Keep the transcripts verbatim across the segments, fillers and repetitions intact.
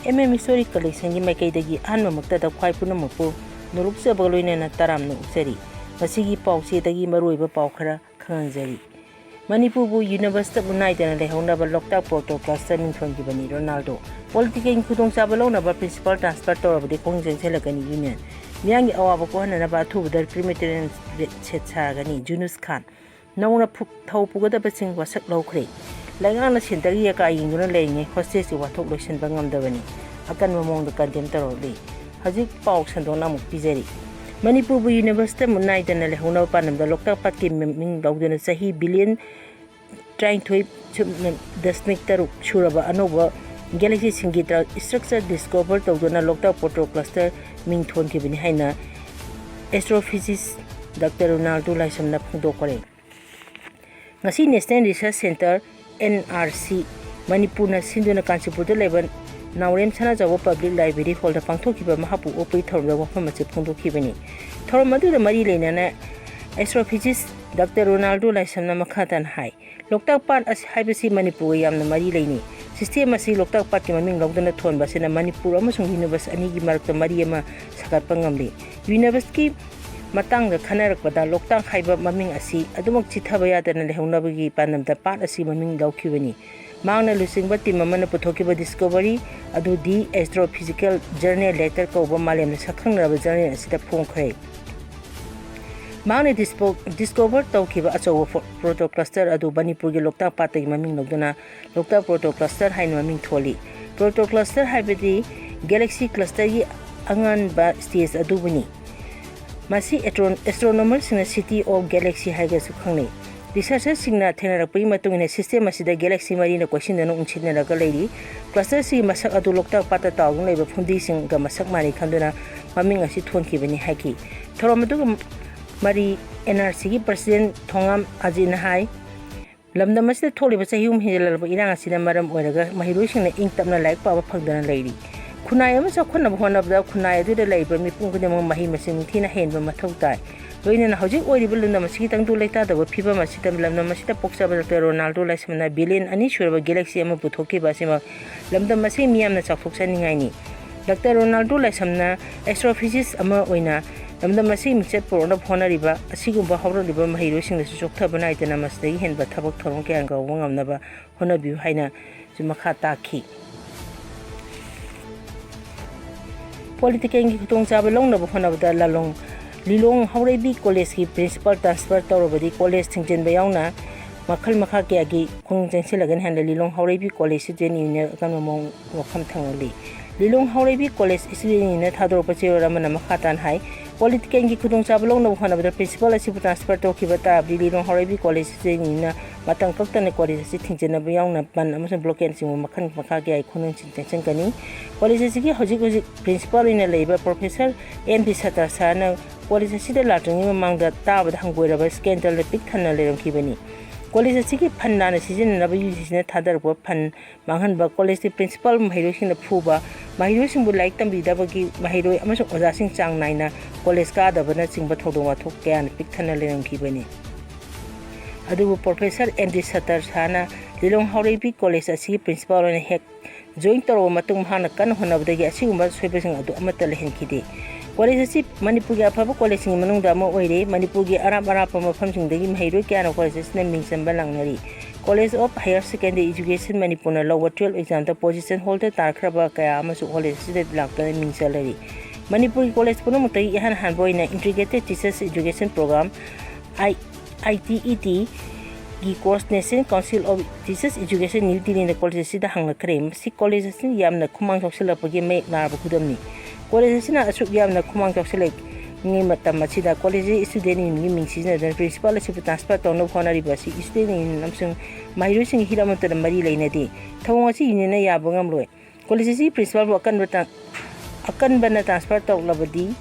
M M History Collectionꯒꯤ ꯃꯥꯏꯀꯩꯗꯒꯤ ꯑꯍꯥꯟꯕꯃꯛꯇꯗ ꯈ꯭ꯋꯥꯏ ꯄꯨꯝꯅꯃꯛꯄꯨ ꯅꯣꯂꯨꯛꯆꯕꯒ ꯂꯣꯏꯅꯅ ꯇꯔꯥꯝꯅ ꯑꯣꯛꯆꯔꯤ꯫ ꯃꯁꯤꯒꯤ ꯄꯥꯎꯆꯦꯗꯒꯤ ꯃꯔꯨꯑꯣꯏꯕ ꯄꯥꯎ ꯈꯔ ꯈꯪꯍꯟꯖꯔꯤ꯫ ꯃꯅꯤꯄꯨꯔꯕꯨ ꯌꯨꯅꯤꯚꯔꯁꯇ ꯃꯨꯠꯅꯥꯏꯗꯅ ꯂꯩꯍꯧꯅꯕ ꯂꯣꯛꯇꯥꯛ ꯄꯣꯔꯇꯣ ꯀ꯭ꯂꯁꯇꯔ ꯃꯤꯡꯊꯣꯟꯈꯤꯕꯅꯤ ꯔꯣꯅꯥꯜꯗꯣ꯫ ꯄꯣꯂꯤꯇꯤꯀꯦꯜꯒꯤ ꯈꯨꯗꯣꯡꯆꯥꯕ ꯂꯧꯅꯕ ꯄ꯭ꯔꯤꯟꯁꯤꯄꯥꯜ ꯇ꯭ꯔꯥꯟꯁꯐꯔ ꯇꯧꯔꯕꯗꯤ ꯈꯣꯡꯖꯪ ꯆꯦꯜꯂꯛꯀꯅꯤ ꯌꯨꯅꯤꯌꯟ꯫ ꯃꯤꯌꯥꯝꯒꯤ ꯑꯋꯥꯕ ꯀꯣꯛꯍꯟꯅꯅꯕ ꯑꯊꯨꯕꯗ ꯀ꯭ꯔꯤꯃꯦꯇꯣꯔꯤꯌꯝ ꯁꯦꯠ ꯁꯥꯒꯅꯤ ꯖꯨꯅꯨꯁ ꯈꯥꯟ꯫ ꯅꯧꯅ ꯐꯨ-, ꯊꯧ ꯄꯨꯒꯗꯕꯁꯤꯡ ꯋꯥꯁꯛ ꯂꯧꯈ꯭ꯔꯦ꯫ ꯂꯩꯉꯥꯛꯅ ꯁꯦꯟꯇꯔꯒꯤ ꯌꯥꯀꯥ ꯌꯦꯡꯗꯨꯅ ꯂꯩꯔꯤꯉꯩ ꯍꯣꯁꯇꯦꯖꯀꯤ ꯋꯥꯊꯣꯛ ꯂꯣꯏꯁꯤꯟꯕ ꯉꯝꯗꯕꯅꯤ꯫ ꯑꯀꯟꯕ ꯃꯑꯣꯡꯗ ꯀꯟꯗꯦꯝ ꯇꯧꯔꯛꯂꯤ꯫ ꯍꯧꯖꯤꯛ ꯄꯥꯎ ꯁꯟꯗꯣꯛꯅ ꯑꯃꯨꯛ ꯄꯤꯖꯔꯤ꯫ ꯃꯅꯤꯄꯨꯔꯕꯨ ꯌꯨꯅꯤꯚꯔꯁꯇ ꯃꯨꯠ ꯅꯥꯏꯗꯅ ꯂꯩꯍꯧꯅꯕ ꯄꯥꯟꯗꯝꯗ ꯂꯣꯛꯇꯥꯛ ꯄꯥꯠꯀꯤ ꯃꯃꯤꯡ ꯂꯧꯗꯨꯅ ꯆꯍꯤ ꯕꯤꯂꯤꯌꯟ ꯇꯔꯥꯅꯤꯊꯣꯏ ꯗꯁꯃꯤꯛ ꯇꯔꯨꯛ ꯁꯨꯔꯕ ꯑꯅꯧꯕ ꯒꯦꯂꯦꯛꯁꯤꯁꯤꯡꯒꯤ ꯇ꯭ꯔ-, ꯁ꯭ꯇ꯭ꯔꯛꯆꯔ ꯗꯤꯁꯀꯣꯚꯔ ꯇꯧꯗꯨꯅ ꯂꯣꯛꯇꯥꯛ ꯄꯣꯔꯇꯣ ꯀ꯭ꯂꯁꯇꯔ ꯃꯤꯡ ꯊꯣꯟꯈꯤꯕꯅꯤ ꯍꯥꯏꯅ ꯑꯦꯁꯇ꯭ꯔꯣꯐꯤꯖꯤꯁ ꯗꯥꯛꯇꯔ ꯔꯣꯅꯥꯜꯗꯣ ꯂꯥꯏꯁ꯭ꯔꯝꯅ ꯐꯣꯡꯗꯣꯛꯈ꯭ꯔꯦ꯫ ꯉꯁꯤ ꯅꯦꯁꯅꯦꯜ ꯔꯤꯁꯔꯁ ꯁꯦꯟꯇꯔ, N R C, ꯃꯅꯤꯄꯨꯔꯅ ꯁꯤꯟꯗꯨꯅ ꯀꯥꯟꯆꯤꯄꯨꯔꯗ ꯂꯩꯕ ꯅꯥꯎꯔꯦꯝ ꯁꯅꯥꯖꯥꯎꯕ ꯄꯕ꯭ꯂꯤꯛ ꯂꯥꯏꯕ꯭ꯔꯦꯔꯤ ꯍꯣꯜꯗ ꯄꯥꯡꯊꯣꯛꯈꯤꯕ ꯃꯍꯥꯛꯄꯨ ꯑꯣꯛꯄꯒꯤ ꯊꯧꯔꯝꯗ ꯋꯥꯐꯝ ꯑꯁꯤ ꯐꯣꯡꯗꯣꯛꯈꯤꯕꯅꯤ꯫ ꯊꯧꯔꯝ ꯑꯗꯨꯗ ꯃꯔꯤ ꯂꯩꯅꯅ ꯑꯦꯁꯇ꯭ꯔꯣꯐꯤꯖꯤꯁ ꯗꯥꯛꯇꯔ ꯔꯣꯅꯥꯜꯗꯣ ꯂꯥꯏꯁ꯭ꯔꯝꯅ ꯃꯈꯥ ꯇꯥꯅ ꯍꯥꯏ, ꯂꯣꯛꯇꯥꯛ ꯄꯥꯠ ꯑꯁꯤ, ꯍꯥꯏꯕꯁꯤ ꯃꯅꯤꯄꯨꯔꯒ ꯌꯥꯝꯅ ꯃꯔꯤ ꯂꯩꯅꯩ꯫ ꯁꯤꯁꯇꯦꯝ ꯑꯁꯤ ꯂꯣꯛꯇꯥꯛ ꯄꯥꯠꯀꯤ ꯃꯃꯤꯡ ꯂꯧꯗꯨꯅ ꯊꯣꯟꯕ ꯑꯁꯤꯅ ꯃꯅꯤꯄꯨꯔ ꯑꯃꯁꯨꯡ ꯌꯨꯅꯤꯚꯔꯁ ꯑꯅꯤꯒꯤ ꯃꯔꯛꯇ ꯃꯔꯤ ꯑꯃ ꯁꯥꯒꯠꯄ ꯉꯝꯂꯤ꯫ ꯌꯨꯅꯤꯚꯔꯁꯀꯤ ꯃꯇꯥꯡꯗ ꯈꯟꯅꯔꯛꯄꯗ ꯂꯣꯛꯇꯥꯛ ꯍꯥꯏꯕ ꯃꯃꯤꯡ ꯑꯁꯤ ꯑꯗꯨꯃꯛ ꯆꯤꯊꯕ ꯌꯥꯗꯅ ꯂꯩꯍꯧꯅꯕꯒꯤ ꯄꯥꯟꯗꯝꯗ ꯄꯥꯠ ꯑꯁꯤ ꯃꯃꯤꯡ ꯂꯧꯈꯤꯕꯅꯤ꯫ ꯃꯍꯥꯛꯅ ꯂꯨꯆꯤꯡꯕ ꯇꯤꯝ ꯑꯃꯅ ꯄꯨꯊꯣꯛꯈꯤꯕ ꯗꯤꯁꯀꯣꯚꯔꯤ ꯑꯗꯨ ꯗꯤ ꯑꯦꯁꯇ꯭ꯔꯣꯐꯤꯖꯤꯀꯦꯜ ꯖꯔꯅꯦꯜ ꯂꯦꯇꯔ ꯀꯧꯕ ꯃꯥꯂꯦꯝꯗ ꯁꯛꯈꯪꯅꯔꯕ ꯖꯔꯅꯦꯜ ꯑꯁꯤꯗ ꯐꯣꯡꯈ꯭ꯔꯦ꯫ ꯃꯍꯥꯛꯅ ꯗꯤꯁꯄꯣ-, ꯗꯤꯁꯀꯣꯚꯔ ꯇꯧꯈꯤꯕ ꯑꯆꯧꯕ ꯐꯣ-, ꯄ꯭ꯔꯣꯇꯣ ꯀ꯭ꯂꯁꯇꯔ ꯑꯗꯨ ꯃꯅꯤꯄꯨꯔꯒꯤ ꯂꯣꯛꯇꯥꯛ ꯄꯥꯠꯇꯒꯤ ꯃꯃꯤꯡ ꯂꯧꯗꯨꯅ ꯂꯣꯛꯇꯥꯛ ꯄ꯭ꯔꯣꯇꯣ ꯀ꯭ꯂꯁꯇꯔ ꯍꯥꯏꯅ ꯃꯃꯤꯡ ꯊꯣꯜꯂꯤ꯫ ꯄ꯭ꯔꯣꯇꯣ ꯀ꯭ꯂꯁꯇꯔ ꯍꯥꯏꯕꯗꯤ ꯒꯦꯂꯦꯛꯁꯤ ꯀ꯭ꯂꯁꯇꯔꯒꯤ ꯑꯉꯟꯕ ꯁ꯭ꯇꯦꯖ ꯑꯗꯨꯕꯨꯅꯤ꯫ ꯃꯁꯤ ꯑꯦꯇ꯭ꯔꯣ-, ꯑꯦꯁꯇ꯭ꯔꯣꯅꯣꯃꯔꯁꯤꯡꯅ City of Galaxy ꯍꯥꯏꯅꯁꯨ ꯈꯪꯅꯩ꯫ ꯔꯤꯁꯔꯆꯔꯁꯤꯡꯅ ꯊꯦꯡꯅꯔꯛꯄꯒꯤ ꯃꯇꯨꯡ ꯏꯟꯅ ꯁꯤꯁꯇꯦꯝ ꯑꯁꯤꯗ ꯒꯦꯂꯦꯛꯁꯤ ꯃꯔꯤꯅ ꯀꯣꯏꯁꯤꯟꯗꯨꯅ ꯎꯪꯁꯤꯟꯅꯔꯒ ꯂꯩꯔꯤ꯫ ꯀ꯭ꯂꯁꯇꯔꯁꯤꯒꯤ ꯃꯁꯛ ꯑꯗꯨ ꯂꯣꯛꯇꯥꯛ ꯄꯥꯠꯇ ꯇꯥꯎꯗꯨꯅ ꯂꯩꯕ ꯐꯨꯝꯗꯤꯁꯤꯡꯒ ꯃꯁꯛ ꯃꯥꯟꯅꯩ ꯈꯟꯗꯨꯅ ꯃꯃꯤꯡ ꯑꯁꯤ ꯊꯣꯟꯈꯤꯕꯅꯤ ꯍꯥꯏꯈꯤ꯫ ꯊꯧꯔꯝ ꯑꯗꯨꯒ ꯃꯔꯤ N R C ꯒꯤ ꯄ꯭ꯔꯁꯤꯗꯦꯟ ꯊꯣꯉꯥꯝ ꯑꯖꯤꯠꯅ ꯍꯥꯏ, ꯂꯝꯗꯝ ꯑꯁꯤꯗ ꯊꯣꯛꯂꯤꯕ ꯆꯍꯤ ꯑꯍꯨꯝ ꯍꯦꯟꯖꯜꯂꯛꯂꯕ ꯏꯔꯥꯡ ꯑꯁꯤꯅ ꯃꯔꯝ ꯑꯣꯏꯔꯒ ꯃꯍꯩꯔꯣꯏꯁꯤꯡꯅ ꯏꯪ ꯇꯞꯅ ꯂꯥꯏꯔꯤꯛ ꯄꯥꯕ ꯐꯪꯗꯅ ꯂꯩꯔꯤ꯫ ꯈꯨꯟꯅꯥꯏ ꯑꯃ ꯆꯥꯎꯈꯠꯅꯕ ꯍꯣꯠꯅꯕꯗ ꯈꯨꯟꯅꯥꯏ ꯑꯗꯨꯗ ꯂꯩꯔꯤꯕ ꯃꯤꯄꯨꯝ ꯈꯨꯗꯤꯡꯃꯛ ꯃꯍꯩ ꯃꯁꯤꯡ ꯅꯤꯡꯊꯤꯅ ꯍꯩꯍꯟꯕ ꯃꯊꯧ ꯇꯥꯏ꯫ ꯂꯣꯏꯅꯅ ꯍꯧꯖꯤꯛ ꯑꯣꯏꯔꯤꯕ ꯂꯝꯗꯝ ꯑꯁꯤꯒꯤ ꯇꯪꯗꯨ ꯂꯩꯇꯥꯗꯕ ꯐꯤꯕꯝ ꯑꯁꯤꯗ ꯂꯝꯗꯝ ꯑꯁꯤꯗ ꯄꯣꯛꯆꯕ ꯗꯥꯛꯇꯔ ꯔꯣꯅꯥꯜꯗꯣ ꯂꯥꯏꯁ꯭ꯔꯝꯅ ꯕꯤꯂꯤꯌꯟ ꯑꯅꯤ ꯁꯨꯔꯕ ꯒꯦꯂꯦꯛꯁꯤ ꯑꯃ ꯄꯨꯊꯣꯛꯈꯤꯕ ꯑꯁꯤꯃꯛ ꯂꯝꯗꯝ ꯑꯁꯤ ꯃꯤꯌꯥꯝꯅ ꯆꯥꯎꯊꯣꯛꯆꯅꯤꯡꯉꯥꯏꯅꯤ꯫ ꯗꯥꯛꯇꯔ ꯔꯣꯅꯥꯜꯗꯣ ꯂꯥꯏꯁ꯭ꯔꯝꯅ ꯑꯦꯁꯇ꯭ꯔꯣꯐꯤꯖꯤꯁ ꯑꯃ ꯑꯣꯏꯅ ꯂꯝꯗꯝ ꯑꯁꯤꯒꯤ ꯃꯤꯡꯆꯠ ꯄꯨꯔꯛꯅꯕ ꯍꯣꯠꯅꯔꯤꯕ ꯑꯁꯤꯒꯨꯝꯕ ꯍꯧꯔꯛꯂꯤꯕ ꯃꯍꯩꯔꯣꯏꯁꯤꯡꯗꯁꯨ ꯆꯣꯛꯊꯕ ꯅꯥꯏꯗꯅ ꯃꯁꯤꯗꯒꯤ ꯍꯦꯟꯕ ꯊꯕꯛ ꯊꯧꯔꯝ ꯀꯌꯥ ꯀꯧꯕ ꯉꯝꯅꯕ ꯍꯣꯠꯅꯕꯤꯌꯨ ꯍꯥꯏꯅ ꯃꯈꯥ ꯇꯥꯈꯤ꯫ ꯄꯣꯂꯤꯇꯤꯀꯦꯜꯒꯤ ꯈꯨꯗꯣꯡꯆꯥꯕ ꯂꯧꯅꯕ ꯍꯣꯠꯅꯕꯗ ꯂꯥꯂꯣꯡ, ꯂꯤꯂꯣꯡ ꯍꯥꯎꯔꯩꯕꯤ ꯀꯣꯂꯦꯖꯀꯤ ꯄ꯭ꯔꯤꯟꯁꯤꯄꯥꯜ ꯇ꯭ꯔꯥꯟꯁꯐꯔ ꯇꯧꯔꯕꯗꯤ ꯀꯣꯂꯦꯖ ꯊꯤꯡꯖꯤꯟꯕ ꯌꯥꯎꯅ ꯃꯈꯜ ꯃꯈꯥ ꯀꯌꯥꯒꯤ ꯈꯣꯡꯖꯪ ꯆꯪꯁꯤꯜꯂꯒꯅꯤ ꯍꯥꯏꯅ ꯂꯤꯂꯣꯡ ꯍꯥꯎꯔꯩꯕꯤ ꯀꯣꯂꯦꯖ ꯁ꯭ꯇꯨꯗꯦꯟ ꯌꯨꯅꯤꯌꯟ ꯑꯀꯟꯕ ꯃꯑꯣꯡ ꯋꯥꯐꯝ ꯊꯝꯂꯤ꯫ ꯂꯤꯂꯣꯡ ꯍꯥꯎꯔꯩꯕꯤ ꯀꯣꯂꯦꯖ ꯁ꯭ꯇꯨꯗꯦꯟ ꯌꯨꯅꯤꯌꯟꯅ ꯊꯥꯗꯣꯔꯛꯄ ꯆꯦꯔꯣꯜ ꯑꯃꯅ ꯃꯈꯥ ꯇꯥꯅ ꯍꯥꯏ, ꯄꯣꯂꯤꯇꯤꯀꯦꯜꯒꯤ ꯈꯨꯗꯣꯡꯆꯥꯕ ꯂꯧꯅꯕ ꯍꯣꯠꯅꯕꯗ ꯄ꯭ꯔꯤꯟꯁꯤꯄꯥꯜ ꯑꯁꯤꯕꯨ ꯇ꯭ꯔꯥꯟꯁꯐꯔ ꯇꯧꯈꯤꯕ ꯇꯥꯔꯕꯗꯤ ꯂꯤꯂꯣꯡ ꯍꯥꯎꯔꯩꯕꯤ ꯀꯣꯂꯦꯖ ꯁ꯭ꯇꯨꯗꯦꯟ ꯌꯨꯅꯤꯌꯟꯅ ꯃꯇꯝ ꯀꯛꯇꯅ ꯀꯣꯂꯦꯖ ꯑꯁꯤ ꯊꯤꯡꯖꯤꯟꯅꯕ ꯌꯥꯎꯅ ꯕꯟ ꯑꯃꯁꯨꯡ ꯕ꯭ꯂꯣꯀꯦꯠꯅꯆꯤꯡꯕ ꯃꯈꯜ ꯃꯈꯥ ꯀꯌꯥꯒꯤ ꯈꯣꯡꯖꯪꯁꯤꯡ ꯆꯪꯁꯤꯟꯒꯅꯤ꯫ ꯀꯣꯂꯦꯖ ꯑꯁꯤꯒꯤ ꯍꯧꯖꯤꯛ ꯍꯧꯖꯤꯛ ꯄ꯭ꯔꯤꯟꯁꯤꯄꯥꯜ ꯑꯣꯏꯅ ꯂꯩꯕ ꯄ꯭ꯔꯣꯐꯦꯁꯔ ꯑꯦꯟ ꯗꯤ ꯁꯇꯔꯁꯥꯅ ꯀꯣꯂꯦꯖ ꯑꯁꯤꯗ ꯂꯥꯛꯇ꯭ꯔꯤꯉꯩ ꯃꯃꯥꯡꯗ ꯇꯥꯕꯗ ꯍꯪꯒꯣꯏꯔꯕ ꯁ꯭ꯀꯦꯟꯗꯜꯗ ꯄꯤꯛ ꯊꯟꯅ ꯂꯩꯔꯝꯈꯤꯕꯅꯤ꯫ ꯀꯣꯂꯦꯖ ꯑꯁꯤꯒꯤ ꯐꯟ ꯂꯥꯟꯅ ꯁꯤꯖꯤꯟꯅꯅꯕ ꯌꯨ ꯖꯤ ꯁꯤꯅ ꯊꯥꯗꯔꯛꯄ ꯐꯟ ꯃꯥꯡꯍꯟꯕ, ꯀꯣꯂꯦꯖꯀꯤ ꯄ꯭ꯔꯤꯟꯁꯤꯄꯥꯜ ꯃꯍꯩꯔꯣꯏꯁꯤꯡꯅ ꯐꯨꯕ, ꯃꯍꯩꯔꯣꯏꯁꯤꯡꯕꯨ ꯂꯥꯏꯔꯤꯛ ꯇꯝꯕꯤꯗꯕꯒꯤ ꯃꯍꯩꯔꯣꯏ ꯑꯃꯁꯨꯡ ꯑꯣꯖꯥꯁꯤꯡ ꯆꯥꯡ ꯅꯥꯏꯅ ꯀꯣꯂꯦꯖ ꯀꯥꯗꯕꯅꯆꯤꯡꯕ ꯊꯧꯗꯣꯛ ꯋꯥꯊꯣꯛ ꯀꯌꯥꯅ ꯄꯤꯛ ꯊꯟꯅ ꯂꯩꯔꯝꯈꯤꯕꯅꯤ꯫ ꯑꯗꯨꯕꯨ ꯄ꯭ꯔꯣꯐꯦꯁꯔ ꯑꯦꯟ ꯗꯤ ꯁꯇꯔꯁꯥꯅ ꯂꯤꯂꯣꯡ ꯍꯥꯎꯔꯩꯕꯤ ꯀꯣꯂꯦꯖ ꯑꯁꯤꯒꯤ ꯄ꯭ꯔꯤꯟꯁꯤꯄꯥꯜ ꯑꯣꯏꯅ ꯍꯦꯛ ꯖꯣꯏꯟ ꯇꯧꯔꯕ ꯃꯇꯨꯡ ꯃꯍꯥꯛꯅ ꯀꯟꯅ ꯍꯣꯠꯅꯕꯗꯒꯤ ꯑꯁꯤꯒꯨꯝꯕ ꯑꯁꯣꯏꯕꯁꯤꯡ ꯑꯗꯨ ꯑꯃꯠꯇ ꯂꯩꯍꯟꯈꯤꯗꯦ꯫ ꯀꯣꯂꯦꯖ ꯑꯁꯤ ꯃꯅꯤꯄꯨꯔꯒꯤ ꯑꯐꯕ ꯀꯣꯂꯦꯖꯁꯤꯡꯒꯤ ꯃꯅꯨꯡꯗ ꯑꯃ ꯑꯣꯏꯔꯦ꯫ ꯃꯅꯤꯄꯨꯔꯒꯤ ꯑꯔꯥꯞ ꯑꯔꯥꯞꯄ ꯃꯐꯝꯁꯤꯡꯗꯒꯤ ꯃꯍꯩꯔꯣꯏ ꯀꯌꯥꯅ ꯀꯣꯂꯦꯖ ꯑꯁꯤꯗ ꯃꯤꯡ ꯆꯟꯕ ꯂꯥꯛꯅꯔꯤ꯫ College of Higher Secondary Education ꯃꯅꯤꯄꯨꯔꯅ ꯂꯧꯕ ꯇꯨꯌꯦꯜꯐ ꯑꯦꯛꯖꯥꯝꯗ ꯄꯣꯖꯤꯁꯟ ꯍꯣꯜꯗꯔ ꯇꯥꯔꯛꯈ꯭ꯔꯕ ꯀꯌꯥ ꯑꯃꯁꯨ ꯀꯣꯂꯦꯖ ꯑꯁꯤꯗ ꯂꯥꯛꯇꯨꯅ ꯃꯤꯡ ꯆꯜꯂꯔꯤ꯫ ꯃꯅꯤꯄꯨꯔꯒꯤ ꯀꯣꯂꯦꯖ ꯄꯨꯝꯅꯃꯛꯇꯒꯤ ꯏꯍꯥꯟ ꯍꯥꯟꯕ ꯑꯣꯏꯅ Integrated Teachers Education Program, I, I T E T, ꯒꯤ course National Council of Teachers Education New Delhiꯅ ꯀꯣꯂꯦꯖ ꯑꯁꯤꯗ ꯍꯪꯂꯛꯈ꯭ꯔꯦ꯫ ꯃꯁꯤ ꯀꯣꯂꯦꯖ ꯑꯁꯤꯅ ꯌꯥꯝꯅ ꯈꯨꯃꯥꯡ ꯆꯥꯎꯁꯤꯜꯂꯛꯄꯒꯤ ꯃꯌꯦꯛ ꯅꯥꯔꯕ ꯈꯨꯗꯝꯅꯤ꯫ ꯀꯣꯂꯦꯖ ꯑꯁꯤꯅ ꯑꯁꯨꯛ ꯌꯥꯝꯅ ꯈꯨꯃꯥꯡ ꯆꯥꯎꯁꯤꯜꯂꯛꯂꯤꯉꯩ ꯃꯇꯝ ꯑꯁꯤꯗ ꯀꯣꯂꯦꯖ ꯑꯁꯤ ꯁ꯭ꯇꯨꯗꯦꯟ ꯌꯨꯅꯤꯌꯟꯒꯤ ꯃꯤꯡ ꯁꯤꯖꯤꯟꯅꯗꯨꯅ ꯄ꯭ꯔꯤꯟꯁꯤꯄꯥꯜ ꯑꯁꯤꯕꯨ ꯇ꯭ꯔꯥꯟꯁꯐꯔ ꯇꯧꯅꯕ ꯍꯣꯠꯅꯔꯤꯕ ꯑꯁꯤ ꯁ꯭ꯇꯨꯗꯦꯟ ꯌꯨꯅꯤꯌꯟ ꯑꯃꯁꯨꯡ ꯃꯍꯩꯔꯣꯏꯁꯤꯡꯒꯤ ꯍꯤꯔꯝ ꯑꯃꯠꯇꯗ ꯃꯔꯤ ꯂꯩꯅꯗꯦ꯫ ꯊꯧꯑꯣꯡ ꯑꯁꯤ ꯌꯨꯅꯤꯌꯟꯅ ꯌꯥꯕ ꯉꯝꯂꯣꯏ꯫ ꯀꯣꯂꯦꯖ ꯑꯁꯤꯒꯤ ꯄ꯭ꯔꯤꯟꯁꯤꯄꯥꯜꯕꯨ ꯑꯀꯟꯕ ꯇ꯭ꯔꯥꯟ-, ꯑꯀꯟꯕꯅ ꯇ꯭ꯔꯥꯟꯁꯐꯔ ꯇꯧꯔꯛꯂꯕꯗꯤ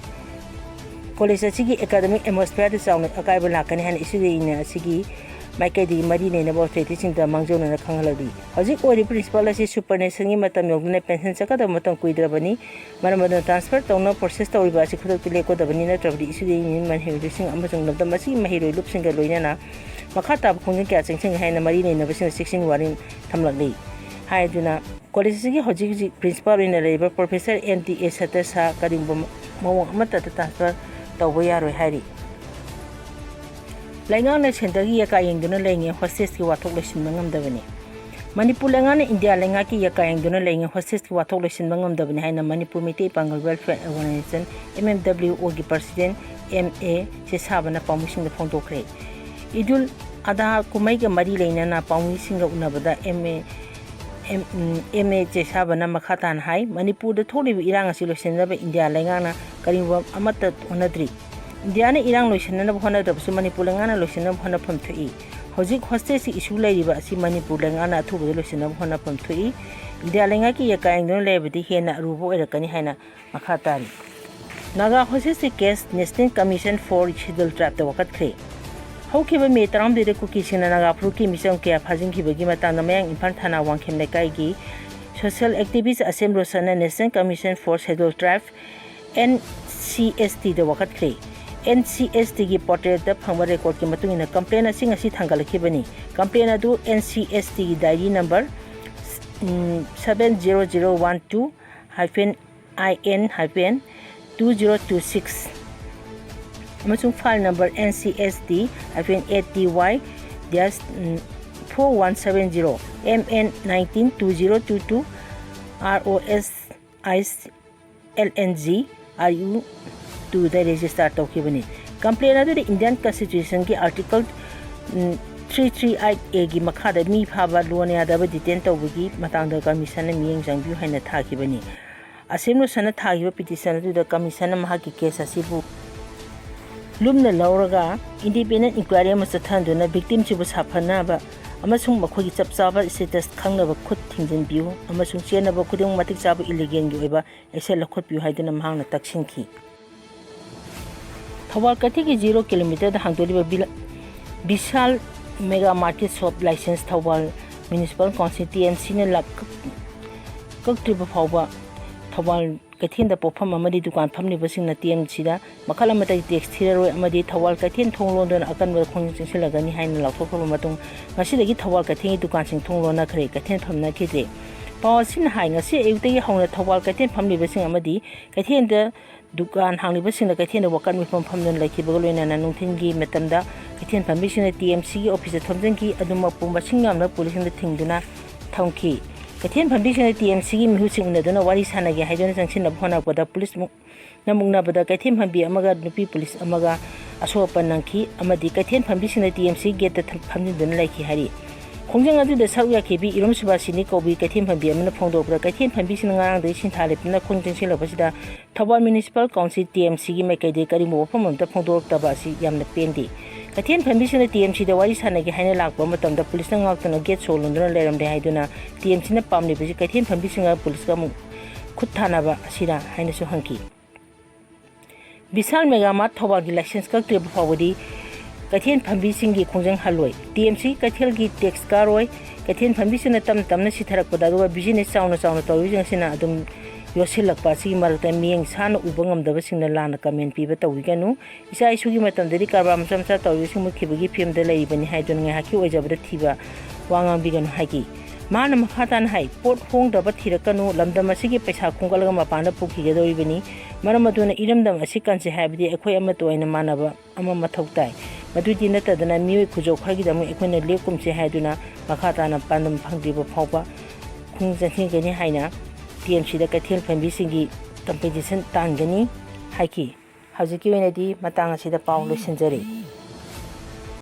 ꯀꯣꯂꯦꯖ ꯑꯁꯤꯒꯤ ꯑꯦꯀꯥꯗꯃꯤꯛ ꯑꯦꯠꯃꯣꯁꯐꯤꯌꯔꯗ ꯆꯥꯎꯅ ꯑꯀꯥꯏꯕ ꯂꯥꯛꯀꯅꯤ ꯍꯥꯏꯅ ꯁ꯭ꯇꯨꯗꯦꯟ ꯌꯨꯅꯤꯌꯟ ꯑꯁꯤꯒꯤ ꯃꯥꯏꯀꯩꯗꯒꯤ ꯃꯔꯤ ꯂꯩꯅꯕ ꯑꯣꯊꯣꯔꯤꯇꯤꯁꯤꯡꯗ ꯃꯥꯡꯖꯧꯅꯅ ꯈꯪꯍꯜꯂꯛꯂꯤ꯫ ꯍꯧꯖꯤꯛ ꯑꯣꯏꯔꯤꯕ ꯄ꯭ꯔꯤꯟꯁꯤꯄꯥꯜ ꯑꯁꯤ ꯁꯨꯄꯔꯅꯦꯁꯟꯒꯤ ꯃꯇꯝ ꯌꯧꯗꯨꯅ ꯄꯦꯟꯁꯟ ꯆꯠꯀꯗꯕ ꯃꯇꯝ ꯀꯨꯏꯗ꯭ꯔꯕꯅꯤ꯫ ꯃꯔꯝ ꯑꯗꯨꯅ ꯇ꯭ꯔꯥꯟꯁꯐꯔ ꯇꯧꯅꯕ ꯄ꯭ꯔꯣꯁꯦꯁ ꯇꯧꯔꯤꯕ ꯑꯁꯤ ꯈꯨꯗꯛꯇ ꯂꯦꯞꯀꯗꯕꯅꯤ, ꯅꯠꯇ꯭ꯔꯕꯗꯤ ꯏꯁꯨꯗ ꯌꯨꯅꯤꯌꯟ ꯃꯍꯩꯔꯣꯏꯁꯤꯡ ꯑꯃꯁꯨꯡ ꯂꯝꯗꯝ ꯑꯁꯤꯒꯤ ꯃꯍꯩꯔꯣꯏ ꯂꯨꯞꯁꯤꯡꯒ ꯂꯣꯏꯅꯅ ꯃꯈꯥ ꯇꯥꯕ ꯈꯣꯡꯖꯪ ꯀꯌꯥ ꯆꯪꯁꯤꯟꯒꯅꯤ ꯍꯥꯏꯅ ꯃꯔꯤ ꯂꯩꯅꯕꯁꯤꯡꯅ ꯆꯦꯛꯁꯤꯟ ꯋꯥꯔꯦꯡ ꯊꯝꯂꯛꯂꯤ ꯍꯥꯏꯗꯨꯅ ꯀꯣꯂꯦꯖ ꯑꯁꯤꯒꯤ ꯍꯧꯖꯤꯛ ꯍꯧꯖꯤꯛ ꯄ꯭ꯔꯤꯟꯁꯤꯄꯥꯜ ꯑꯣꯏꯅ ꯂꯩꯔꯤꯕ ꯄ꯭ꯔꯣꯐꯦꯁꯔ ꯑꯦꯝ ꯗꯤ ꯑꯦ ꯁꯇꯁꯥ ꯀꯔꯤꯒꯨꯝꯕ ꯃꯑꯣꯡ ꯑꯃꯠꯇꯗ ꯇ꯭ꯔꯥꯟꯁꯐꯔ ꯇꯧꯕ ꯌꯥꯔꯣꯏ ꯍꯥꯏꯔꯤ꯫ ꯂꯩꯉꯥꯛꯅ ꯁꯦꯟꯇꯔꯒꯤ ꯌꯥꯀꯥ ꯌꯦꯡꯗꯨꯅ ꯂꯩꯔꯤꯉꯩ ꯍꯣꯁꯇꯦꯖꯀꯤ ꯋꯥꯊꯣꯛ ꯂꯣꯏꯁꯤꯟꯕ ꯉꯝꯗꯕꯅꯤ꯫ ꯃꯅꯤꯄꯨꯔ ꯂꯩꯉꯥꯛꯅ ꯏꯟꯗꯤꯌꯥ ꯂꯩꯉꯥꯛꯀꯤ ꯌꯥꯀꯥ ꯌꯦꯡꯗꯨꯅ ꯂꯩꯔꯤꯉꯩ ꯍꯣꯁꯇꯦꯖꯀꯤ ꯋꯥꯊꯣꯛ ꯂꯣꯏꯁꯤꯟꯕ ꯉꯝꯗꯕꯅꯤ ꯍꯥꯏꯅ Manipur Meitei Pangal welfare organization, M M W ꯑꯣꯒꯤ ꯄ꯭ꯔꯁꯤꯗꯦꯟ ꯑꯦꯝ ꯑꯦ ꯆꯦꯁꯥꯕꯅ ꯄꯥꯎꯃꯤꯁꯤꯡꯗ ꯐꯣꯡꯗꯣꯛꯈ꯭ꯔꯦ꯫ ꯏꯗꯨꯜ ꯑꯗꯥ ꯀꯨꯝꯍꯩꯒ ꯃꯔꯤ ꯂꯩꯅꯅ ꯄꯥꯎꯃꯤꯁꯤꯡꯒ ꯎꯅꯕꯗ M A, M, um, M A ꯆꯦꯁꯥꯕꯅ ꯃꯈꯥ ꯇꯥꯅ ꯍꯥꯏ, ꯃꯅꯤꯄꯨꯔꯗ ꯊꯣꯛꯂꯤꯕ ꯏꯔꯥꯡ ꯑꯁꯤ ꯂꯣꯏꯁꯤꯟꯅꯕ ꯏꯟꯗꯤꯌꯥ ꯂꯩꯉꯥꯛꯅ ꯀꯔꯤꯒꯨꯝꯕ ꯑꯃꯠꯇ ꯍꯣꯠꯅꯗ꯭ꯔꯤ꯫ ꯏꯟꯗꯤꯌꯥꯅ ꯏꯔꯥꯡ ꯂꯣꯏꯁꯤꯟꯅꯅꯕ ꯍꯣꯠꯅꯗ꯭ꯔꯕꯁꯨ ꯃꯅꯤꯄꯨꯔ ꯂꯩꯉꯥꯛꯅ ꯂꯣꯏꯁꯤꯟꯅꯕ ꯍꯣꯠꯅꯐꯝ ꯊꯣꯛꯏ꯫ ꯍꯧꯖꯤꯛ ꯍꯣꯁꯇꯦꯖꯀꯤ ꯏꯁꯨ ꯂꯩꯔꯤꯕ ꯑꯁꯤ ꯃꯅꯤꯄꯨꯔ ꯂꯩꯉꯥꯛꯅ ꯑꯊꯨꯕꯗ ꯂꯣꯏꯁꯤꯟꯅꯕ ꯍꯣꯠꯅꯐꯝ ꯊꯣꯛꯏ꯫ ꯏꯟꯗꯤꯌꯥ ꯂꯩꯉꯥꯛꯀꯤ ꯌꯥꯀꯥ ꯌꯦꯡꯗꯨꯅ ꯂꯩꯔꯕꯗꯤ ꯍꯦꯟꯅ ꯑꯔꯨꯕ ꯑꯣꯏꯔꯛꯀꯅꯤ ꯍꯥꯏꯅ ꯃꯈꯥ ꯇꯥꯔꯤ꯫ ꯅꯥꯒꯥ ꯍꯣꯁꯇꯦꯖꯀꯤ case National Commission for Scheduled Tribeꯇ ꯋꯥꯀꯠꯈ꯭ꯔꯦ꯫ ꯍꯧꯈꯤꯕ ꯃꯦ ꯇꯔꯥꯍꯨꯝꯗꯣꯏꯗ ꯀꯨꯀꯤꯁꯤꯡꯅ ꯅꯥꯒꯥ ꯐꯨꯔꯨꯞꯀꯤ ꯃꯤꯆꯝ ꯀꯌꯥ ꯐꯥꯖꯤꯟꯈꯤꯕꯒꯤ ꯃꯇꯥꯡꯗ ꯃꯌꯥꯡ ꯏꯝꯐꯥꯜ ꯊꯥꯅꯥ ꯋꯥꯡꯈꯦꯝ ꯂꯩꯀꯥꯏꯒꯤ social activist ꯑꯁꯦꯝ ꯔꯣꯁꯟꯅ National Commission for Scheduled Tribe, N C S Tꯗ ꯋꯥꯀꯠꯈ꯭ꯔꯦ꯫ N C S Tꯒꯤ ꯄꯣꯔꯇꯦꯜꯗ ꯐꯪꯕ ꯔꯦꯀꯣꯔꯗꯀꯤ ꯃꯇꯨꯡ ꯏꯟꯅ ꯀꯝꯄ꯭ꯂꯦꯟ ꯑꯁꯤ ꯉꯁꯤ ꯊꯥꯡꯒꯠꯂꯛꯈꯤꯕꯅꯤ꯫ ꯀꯝꯄ꯭ꯂꯦꯟ ꯑꯗꯨ N C S Tꯒꯤ diary number, um, seven zero zero one two hyphen I N hyphen two zero two six ꯑꯃꯁꯨꯡ file number N C S T hyphen A T Y dash four one seven zero M N nineteen two zero two two R O S I L N G R U twoꯗ register ꯇꯧꯈꯤꯕꯅꯤ꯫ Complain ꯑꯗꯨꯗ Indian ꯀꯟꯁꯇꯤꯇ꯭ꯌꯨꯁꯟꯒꯤ article, ꯎꯝ, three three eight Aꯒꯤ ꯃꯈꯥꯗ ꯃꯤ ꯐꯥꯕ, ꯂꯣꯟ ꯌꯥꯗꯕ detain ꯇꯧꯕꯒꯤ ꯃꯇꯥꯡꯗ ꯀꯃꯤꯁꯟꯅ ꯃꯤꯠꯌꯦꯡ ꯆꯪꯕꯤꯌꯨ ꯍꯥꯏꯅ ꯊꯥꯈꯤꯕꯅꯤ꯫ ꯑꯁꯦꯝ ꯔꯣꯁꯟꯅ ꯊꯥꯈꯤꯕ ꯄꯤꯇꯤꯁꯟ ꯑꯗꯨꯗ ꯀꯃꯤꯁꯟꯅ ꯃꯍꯥꯛꯀꯤ ꯀꯦꯁ ꯑꯁꯤꯕꯨ ꯂꯨꯝꯅ ꯂꯧꯔꯒ independent inquiry ꯑꯃ ꯆꯠꯊꯍꯟꯗꯨꯅ victimꯁꯤꯕꯨ ꯁꯥꯐꯅꯕ ꯑꯃꯁꯨꯡ ꯃꯈꯣꯏꯒꯤ ꯆꯞ ꯆꯥꯕ status ꯈꯪꯅꯕ ꯈꯨꯠ ꯊꯤꯡꯖꯤꯟꯕꯤꯌꯨ ꯑꯃꯁꯨꯡ ꯆꯦꯟꯅꯕ ꯈꯨꯗꯤꯡꯃꯛ ꯃꯇꯤꯛ ꯆꯥꯕ illegalꯒꯤ ꯑꯣꯏꯕ action ꯂꯧꯈꯠꯄꯤꯌꯨ ꯍꯥꯏꯗꯨꯅ ꯃꯍꯥꯛꯅ ꯇꯛꯁꯤꯟꯈꯤ꯫ ꯊꯧꯕꯥꯜ ꯀꯩꯊꯦꯜꯒꯤ zero kilometerꯗ ꯍꯥꯡꯗꯣꯛꯂꯤꯕ ꯕꯤꯂꯥ-, ꯕꯤꯁꯥꯜ ꯃꯦꯒꯥ ꯃꯥꯔꯠꯀꯤ shop licence Thoubal municipal council, T M ꯁꯤꯅ ꯂꯥꯛ-, ꯀꯛ-, ꯀꯛꯇ꯭ꯔꯤꯕ ꯐꯥꯎꯕ ꯊꯧꯕꯥꯜ ꯀꯩꯊꯦꯜꯗ ꯄꯣꯠꯐꯝ ꯑꯃꯗꯤ ꯗꯨꯀꯥꯟ ꯐꯝꯂꯤꯕꯁꯤꯡꯅ ꯇꯤ ꯑꯦꯝ ꯁꯤꯗ ꯃꯈꯜ ꯑꯃꯠꯇꯒꯤ ꯇꯦꯛꯁ ꯊꯤꯔꯔꯣꯏ ꯑꯃꯗꯤ ꯊꯧꯕꯥꯜ ꯀꯩꯊꯦꯜ ꯊꯣꯡ ꯂꯣꯟꯗꯨꯅ ꯑꯀꯟꯕ ꯈꯣꯡꯖꯪ ꯆꯪꯁꯤꯜꯂꯒꯅꯤ ꯍꯥꯏꯅ ꯂꯥꯎꯊꯣꯛꯈ꯭ꯔꯕ ꯃꯇꯨꯡ, ꯉꯁꯤꯗꯒꯤ ꯊꯧꯕꯥꯜ ꯀꯩꯊꯦꯜꯒꯤ ꯗꯨꯀꯥꯟꯁꯤꯡ ꯊꯣꯡ ꯂꯣꯟꯅꯈ꯭ꯔꯦ, ꯀꯩꯊꯦꯜ ꯐꯝꯅꯈꯤꯗ꯭ꯔꯦ꯫ ꯄꯥꯎ ꯑꯁꯤꯅ ꯍꯥꯏ, ꯉꯁꯤ ꯑꯌꯨꯛꯇꯒꯤ ꯍꯧꯅ ꯊꯧꯕꯥꯜ ꯀꯩꯊꯦꯜ ꯐꯝꯂꯤꯕꯁꯤꯡ ꯑꯃꯗꯤ ꯀꯩꯊꯦꯜꯗ ꯗꯨꯀꯥꯟ ꯍꯥꯡꯂꯤꯕꯁꯤꯡꯅ ꯀꯩꯊꯦꯜꯗ ꯋꯥꯀꯠ ꯃꯤꯐꯝ ꯐꯝꯗꯨꯅ ꯂꯩꯈꯤꯕꯒ ꯂꯣꯏꯅꯅ ꯅꯨꯡꯊꯤꯜꯒꯤ ꯃꯇꯝꯗ ꯀꯩꯊꯦꯜ ꯐꯝꯕꯤꯁꯤꯡꯅ ꯇꯤ ꯑꯦꯝ ꯁꯤꯒꯤ ꯑꯣꯐꯤꯁꯇ ꯊꯣꯝꯖꯤꯟꯈꯤ꯫ ꯑꯗꯨꯃꯛꯄꯨ ꯃꯁꯤꯡ ꯌꯥꯝꯂꯕ ꯄꯨꯂꯤꯁꯁꯤꯡꯅ ꯊꯤꯡꯗꯨꯅ ꯊꯝꯈꯤ꯫ ꯀꯩꯊꯦꯜ ꯐꯝꯕꯤꯁꯤꯡꯅ ꯇꯤ ꯑꯦꯝ ꯁꯤꯒꯤ ꯃꯤꯍꯨꯠꯁꯤꯡ ꯎꯅꯗꯨꯅ ꯋꯥꯔꯤ ꯁꯥꯟꯅꯒꯦ ꯍꯥꯏꯗꯨꯅ ꯆꯪꯁꯤꯟꯅꯕ ꯍꯣꯠꯅꯔꯛꯄꯗ ꯄꯨꯂꯤꯁ ꯃꯨꯛ-, ꯅ ꯃꯨꯛꯅꯕꯗ ꯀꯩꯊꯦꯜ ꯐꯝꯕꯤ ꯑꯃꯒ ꯅꯨꯄꯤ ꯄꯨꯂꯤꯁ ꯑꯃꯒ ꯑꯁꯣꯛ ꯑꯄꯟ ꯅꯪꯈꯤ ꯑꯃꯗꯤ ꯀꯩꯊꯦꯜ ꯐꯝꯕꯤꯁꯤꯡꯅ ꯇꯤ ꯑꯦꯝ ꯁꯤ ꯒꯦꯠꯇ ꯊꯝ-, ꯐꯝꯖꯤꯟꯗꯨꯅ ꯂꯩꯈꯤ ꯍꯥꯏꯔꯤ꯫ ꯈꯣꯡꯖꯪ ꯑꯗꯨꯗ ꯁꯔꯨꯛ ꯌꯥꯈꯤꯕꯤ ꯏꯔꯣꯝ ꯁꯨꯕꯥꯁꯤꯅꯤ ꯀꯧꯕꯤ ꯀꯩꯊꯦꯜ ꯐꯝꯕꯤ ꯑꯃꯅ ꯐꯣꯡꯗꯣꯔꯛꯄꯗ, ꯀꯩꯊꯦꯜ ꯐꯝꯕꯤꯁꯤꯡꯅ ꯉꯔꯥꯡꯗꯒꯤ ꯁꯤꯟꯊꯥ ꯂꯦꯞꯇꯅ ꯈꯣꯡ ꯆꯪꯁꯤꯜꯂꯛꯄꯁꯤꯗ Thoubal municipal council, T M ꯁꯤꯒꯤ ꯃꯥꯏꯀꯩꯗꯒꯤ ꯀꯔꯤꯒꯨꯝꯕ ꯋꯥꯐꯝ ꯑꯃꯠꯇ ꯐꯣꯡꯗꯣꯔꯛꯇꯕ ꯑꯁꯤ ꯌꯥꯝꯅ ꯄꯦꯟꯗꯦ꯫ ꯀꯩꯊꯦꯜ ꯐꯝꯕꯤꯁꯤꯡꯅ ꯇꯤ ꯑꯦꯝ ꯁꯤꯗ ꯋꯥꯔꯤ ꯁꯥꯟꯅꯒꯦ ꯍꯥꯏꯅ ꯂꯥꯛꯄ ꯃꯇꯝꯗ ꯄꯨꯂꯤꯁꯅ ꯉꯥꯛꯇꯨꯅ ꯒꯦꯠ ꯁꯣ ꯂꯣꯟꯗꯨꯅ ꯂꯩꯔꯝꯂꯦ ꯍꯥꯏꯗꯨꯅ ꯇꯤ ꯑꯦꯝ ꯁꯤꯅ ꯄꯥꯝꯂꯤꯕꯁꯤ ꯀꯩꯊꯦꯜ ꯐꯝꯕꯤꯁꯤꯡꯒ ꯄꯨꯂꯤꯁꯀ ꯑꯃꯨꯛ ꯈꯨꯠ ꯊꯥꯅꯕ ꯑꯁꯤꯔꯥ ꯍꯥꯏꯅꯁꯨ ꯍꯪꯈꯤ꯫ ꯕꯤꯁꯥꯜ ꯃꯦꯒꯥ ꯃꯥꯔꯠ ꯊꯧꯕꯥꯜꯒꯤ ꯂꯥꯏꯁꯦꯟꯁ ꯀꯛꯇ꯭ꯔꯤꯕ ꯐꯥꯎꯕꯗꯤ ꯀꯩꯊꯦꯜ ꯐꯝꯕꯤꯁꯤꯡꯒꯤ ꯈꯣꯡꯖꯪ ꯍꯜꯂꯣꯏ꯫ ꯇꯤ ꯑꯦꯝ ꯁꯤ ꯀꯩꯊꯦꯜꯒꯤ ꯇꯦꯛꯁ ꯀꯥꯔꯣꯏ꯫ ꯀꯩꯊꯦꯜ ꯐꯝꯕꯤꯁꯤꯡꯅ ꯇꯞꯅ ꯇꯞꯅ ꯁꯤꯊꯔꯛꯄꯗ, ꯑꯗꯨꯒ ꯕꯤꯖꯤꯅꯦꯁ ꯆꯥꯎꯅ ꯆꯥꯎꯅ ꯇꯧꯔꯤꯕꯁꯤꯡ ꯑꯁꯤꯅ ꯑꯗꯨꯝ ꯌꯣꯠꯁꯤꯜꯂꯛꯄ ꯑꯁꯤꯒꯤ ꯃꯔꯛꯇ ꯃꯤꯠꯌꯦꯡ ꯁꯥꯟꯅ ꯎꯕ ꯉꯝꯗꯕꯁꯤꯡꯅ ꯂꯥꯟꯅ ꯀꯃꯦꯟ ꯄꯤꯕ ꯇꯧꯕꯤꯒꯅꯨ꯫ ꯏꯆꯥ ꯏꯁꯨꯒꯤ ꯃꯇꯝꯗꯗꯤ ꯀꯔꯕꯥꯔ ꯃꯆꯥ ꯃꯆꯥ ꯇꯧꯔꯤꯕꯁꯤꯡ ꯃꯨꯠꯈꯤꯕꯒꯤ ꯐꯤꯕꯝꯗ ꯂꯩꯔꯤꯕꯅꯤ ꯍꯥꯏꯗꯨꯅ ꯉꯥꯏꯍꯥꯛꯀꯤ ꯑꯣꯏꯖꯕꯗ ꯊꯤꯕ ꯋꯥ ꯉꯥꯡꯕꯤꯒꯅꯨ ꯍꯥꯏꯈꯤ꯫ ꯃꯍꯥꯛꯅ ꯃꯈꯥ ꯇꯥꯅ ꯍꯥꯏ, ꯄꯣꯠ ꯍꯣꯡꯗꯕ ꯊꯤꯔꯛꯀꯅꯨ, ꯂꯝꯗꯝ ꯑꯁꯤꯒꯤ ꯄꯩꯁꯥ ꯈꯣꯝꯒꯠꯂꯒ ꯃꯄꯥꯟꯗ ꯄꯨꯈꯤꯒꯗꯧꯔꯤꯕꯅꯤ꯫ ꯃꯔꯝ ꯑꯗꯨꯅ ꯏꯔꯝꯗꯝ ꯑꯁꯤ ꯀꯟꯁꯦ ꯍꯥꯏꯕꯗꯤ ꯑꯩꯈꯣꯏ ꯑꯃꯠꯇ ꯑꯣꯏꯅ ꯃꯥꯟꯅꯕ ꯑꯃ ꯃꯊꯧ ꯇꯥꯏ꯫ ꯃꯗꯨꯗꯤ ꯅꯠꯇꯗꯅ ꯃꯤꯑꯣꯏ ꯈꯨꯖꯧ ꯈꯔꯒꯤꯗꯃꯛ ꯑꯩꯈꯣꯏꯅ ꯂꯦꯞꯀꯨꯝꯁꯦ ꯍꯥꯏꯗꯨꯅ ꯃꯈꯥ ꯇꯥꯅ ꯄꯥꯟꯗꯝ ꯐꯪꯗ꯭ꯔꯤꯕ ꯐꯥꯎꯕ ꯈꯣꯡ ꯆꯪꯁꯤꯟꯒꯅꯤ ꯍꯥꯏꯅ ꯇꯤ ꯑꯦꯝ ꯁꯤꯗ ꯀꯩꯊꯦꯜ ꯐꯝꯕꯤꯁꯤꯡꯒꯤ ꯀꯝꯄꯦꯟꯁꯦꯁꯟ ꯇꯥꯟꯒꯅꯤ ꯍꯥꯏꯈꯤ꯫ ꯍꯧꯖꯤꯛꯀꯤ ꯑꯣꯏꯅꯗꯤ ꯃꯇꯥꯡ ꯑꯁꯤꯗ ꯄꯥꯎ ꯂꯣꯏꯁꯤꯟꯖꯔꯦ꯫